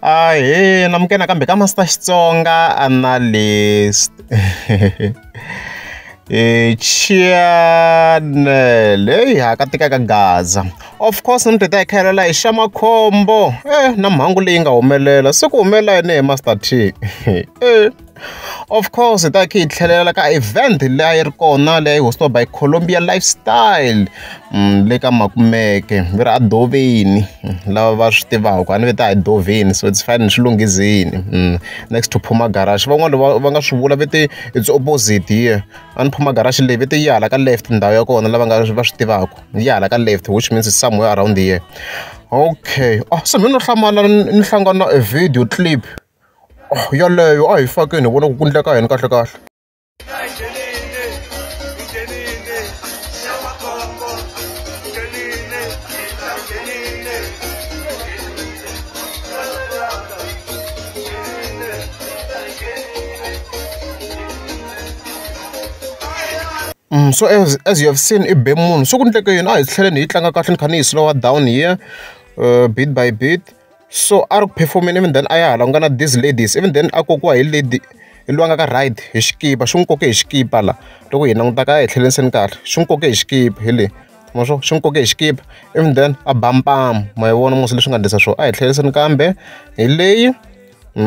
Ahee namukela nakambe ka Master Xitsonga Analyst. Channel leyi ha ka tikaka Gaza. Of course ni ta hi khayelela hi xa makhombo na mhangu leyi nga humelela se ku humelela yini hi Master T. Of course hi ta kha hi tlhelela ka event leyi a yi ri kona leyi hostiwa by Colombia Lifestyle le ka Makumeke va ri adoveni lava va swi tivaka a ni vita adoveni so it's fine ni swi lunghizini next to Puma Garage van'wani va nga swi vula va te it's opposite here a ni Puma Garage leyi va te yi hala ka left ndhawu ya kona lava nga va swi tivaka yi hala ka left which means it's somewhere around here. Okay, se mina no hlamala ni hlangana a video clip yaleyo a hi fakeni hi vona ku ku endleka yini kahle kahle. So as you have seen i be munhu so ku endleke yini a hi tlheleni hi tlanga kahle ni kha ni yi slower down here bit by bit. So a ri ku performeni even then a ya hala ku nga na these ladies even then a kokiwa hi lady hi loyi a nga ka right hi xikipa xi n'wi koke hi xikipa la loko hi languta ka hi tlheleniseni kahle xi n'wi koke hi xikipa hi le ma swo xi n'wi koke hi xikipa even then a ba mpamu ma yi vona mos leswi nga endlisa swona a hi tlheleniseni kambe hi leyi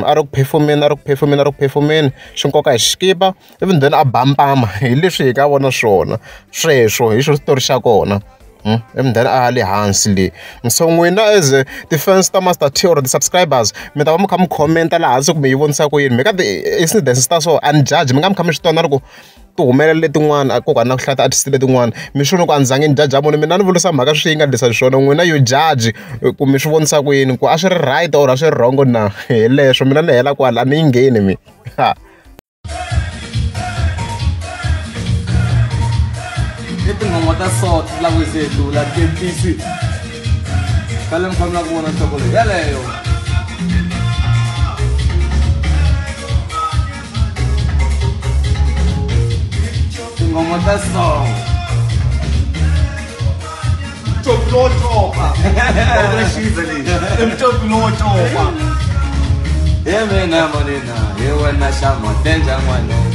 a ri ku performeni a ri ku performeni a ri ku performeni xi n'wi koka hi xikipa even then a ba mpama hi leswi hi nga vona swona sweswo hi xo xitori xa kona. Even then a le hansi le so n'wina as ti-fans ta Master T or the subscribers mi ta va mi kha mi comment-a laha hansi kumbe yi vonisa ku yini mi ka ti-incidents ta so a ni judge mi nga mi kha mi swi twa na loko ti humelela letin'wana ko ka na ku hlaya ti-artist letin'wana mi swi vona ku a ni zangi ni judge munhu mina ni vurisa mhaka swi yi nga endlisa xiswona n'wina you judge ku mi swi vonisa ku yini ku a swi ri right or a swi ri wrong na hi leswo mina ni hela kwala a ni yi ngheni mi. Tinghoma ta so ti lava ku ze hlula kepisi ka le mi kha mi lava ku vona nhloko leyi yeleyo. Tinghoma ta so mcopi lowo copa xiza leyi i mcopi lowo copa ye mina monina ye wena xa matenja n'wanuna.